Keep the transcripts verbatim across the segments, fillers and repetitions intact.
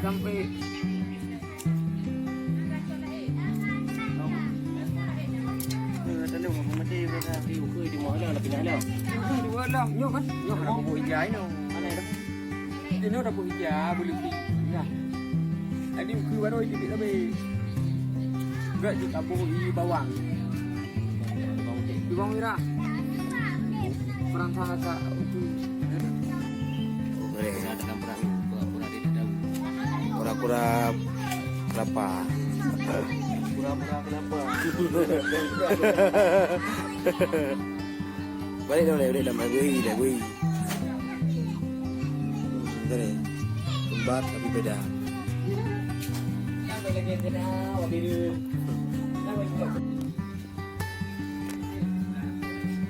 Sampai. Eh, tadi mau mati, udah di ukui di mana, nak pindah dah. Ukui dua lah, nyoh kan? Nyoh nak bubuh ija inoe. Mana dah? Inoe dah bubuh ija, boleh beli. Nah. Tadi ukui baru itu kita beli. Gak di kampung di bawang. Di bawang merah. Perang sama kak ukui. Boleh. Pura-pura tidak tahu. Pura-pura kelapa. Pura-pura kelapa. Balik dah, balik, balik dah, balik, balik. Bentar ya. Kembar tapi beda.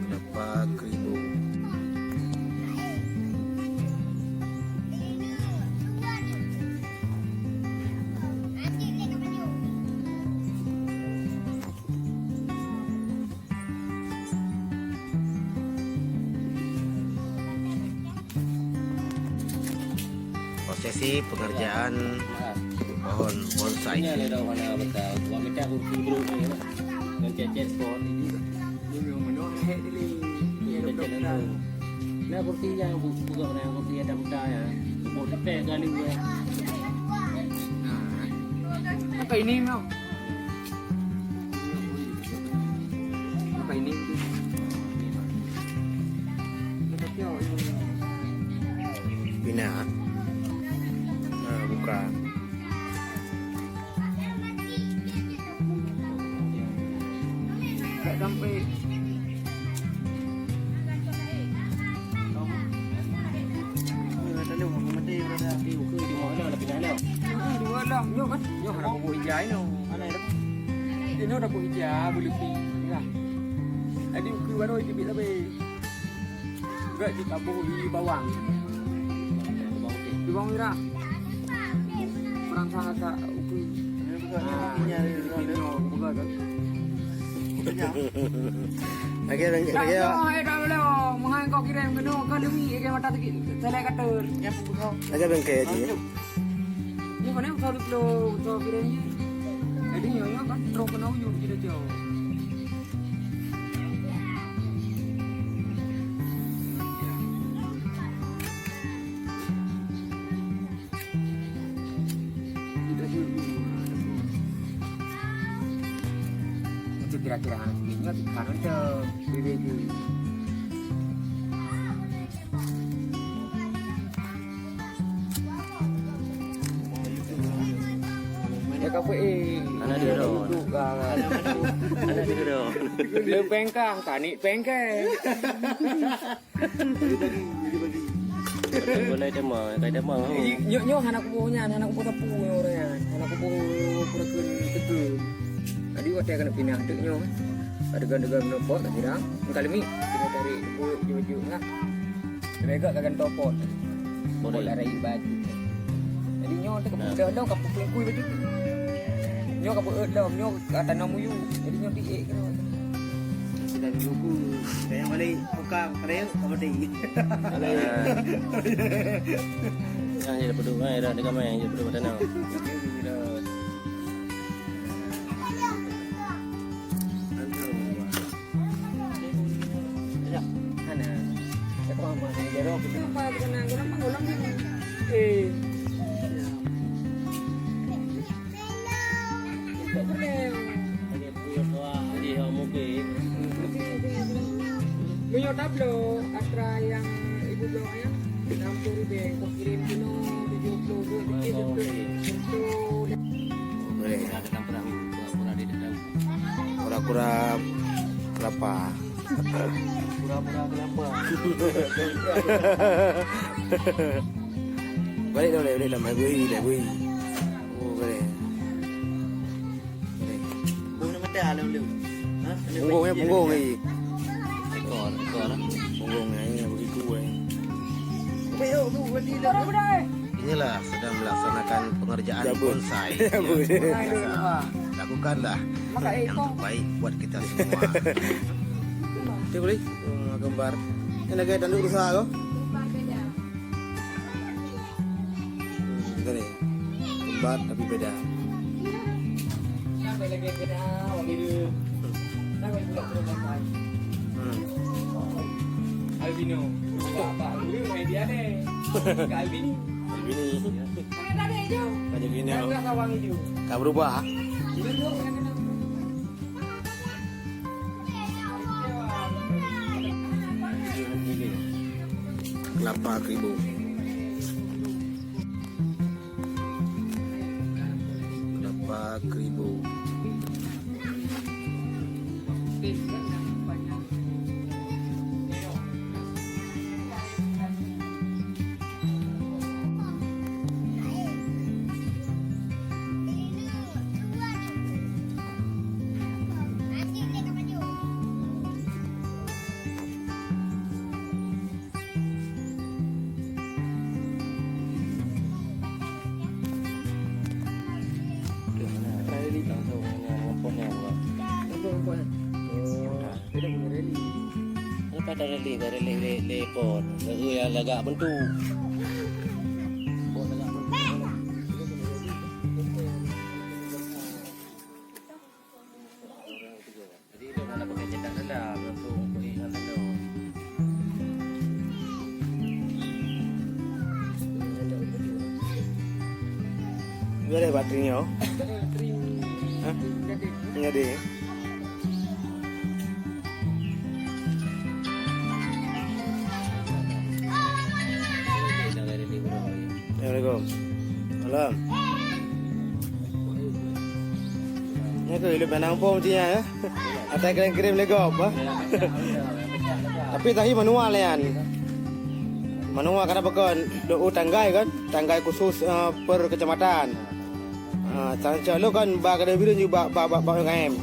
Kelapa kribo. Prosesi pengerjaan pohon bonsai. Ini ada daun mana betul. Buat mecah kursi buruk ni, ya. Dengan cecet pohon ini. Ini memang menua hek ni. Ini ada cecet betul. Nah, kursi yang bu-, buka, nah, kursi ada buka ya. Buat tepek kali ya. Nah. Apa ini, Mak? Apa ini? Pina. Nah, buka. Tak sampai. Dua lah, nyoh kan? Nyoh nak bubuh ija inoe. Inoe dah bubuh ija, boleh pi. Ya. Tadi ukui baru itu bit tapi. Gak di kampung di bawang. Di bawang merah. Perang sama kak ukui. Ah, ini buka kan? Lagi, lagi, lagi. Hai dah boleh. Mengai kau kirim kena kau demi ikan mata sikit. Selai kata. Lagi bengkai aja. Ni mana kau dulu kau kirim ni? Jadi nyonya kan terus kena ujung kita jauh. Itu kira-kira anak sendirinya di kanan ke B B G. Mana dia dah? Anak dia dah. Dia pengkang, tani pengkang. Boleh tema, kai tema. Nyoh, nyoh hana kuboh nyan, hana kuboh sapu nyoh orang nyan. Hana kuboh pura keun teuke. Tadi watèe keuneuk pinah teuk nyoh. Adegan-adegan meunopot tak kira. Engka lemi, kena cari buet jeuet-jeuet lah. Lagak ka gantoe pot. Pot dari baju. Jadi nyoe teuka peudah lom ka peukulkui baju tu. Nyoe ka peuet lom, nyoe ka tanam uyu. Jadi nyoe diek keunoe. Sudah dulu ku, saya balik buka kereu apa tadi. Yang jadi peduk kan, ada dekat main yang jadi peduk tanam. Hana. Siapa mama ni? Dia roh. Kenapa, kenapa, kenapa, kenapa, kenapa? Eh. Meunyoe tablo, atra nyang ibu bloe nyan, enam puluh ribèe, kok kirim keunoe tujuh puluh, dua puluh, tujuh puluh. Boleh. Kura-kura kelapa. Pura-pura kenapa? Balik dah, balik, balik dah. Mai bui, dah bui. Oh, balik. Balik. Bung ni mata lem-lem. Ha? Punggung, eh, punggung, eh. Ekor, ekor, eh. Punggung, eh, begitu, eh. Inilah sedang melaksanakan pengerjaan bonsai. Ya, boleh. Lakukanlah yang terbaik buat kita semua. Okey, boleh? Hmm, gambar. Ini lagi tanduk rusak ke? Hmm, tadi. Hebat tapi beda. Hmm. Albino. Apa? Dulu main dia deh. Ke Albini. Albini. Ada hijau. Ada gini. Ada sawang hijau. Tak berubah. Kelapa Kribo. Kelapa Kribo. Lepas dah reli, dah reli, reli pot. Lagu yang lagak bentuk. Jadi, dia nak pakai cetak dalam, langsung pergi dengan dalam. Boleh bateri nyoe? Hah? Nyadi. Assalamualaikum. Malam. Nyoe keuh ileueb nang phôn cit nyan, ya. Atai kirém-kirém lé gob, bah. Tapi tahi manual nyan. Manual karena bukon do tanggai kan, tanggai khusus, eh, per kecamatan. Ha, sang cok lôn kan ba keudeh bireuen ju bak, bak, bak, bak U M K M.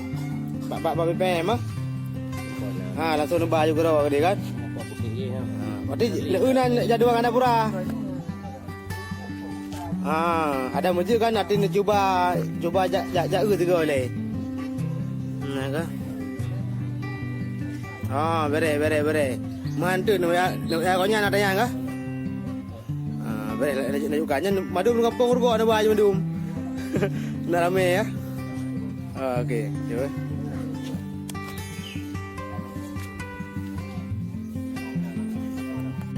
Bak, bak, bak B P M, ah. Ha, langsung neuba ju keudroe keudeh kan. Ha, berarti leueu nan jadual ngon Adapura. Ha, ada meujeut kan, arti neucuba, cuba jak, jak, jak eu tiga lé. Nah ka. Ha, bereh, bereh, bereh. Manteuek neuya, neuya gobnyan ada nyang ka. Ah, baik, lanjut, lanjut, lanjutkan. Nyan mandum gampông rugoe na baju mandum. Nak ramé, ya. Ah, okey. Cuba.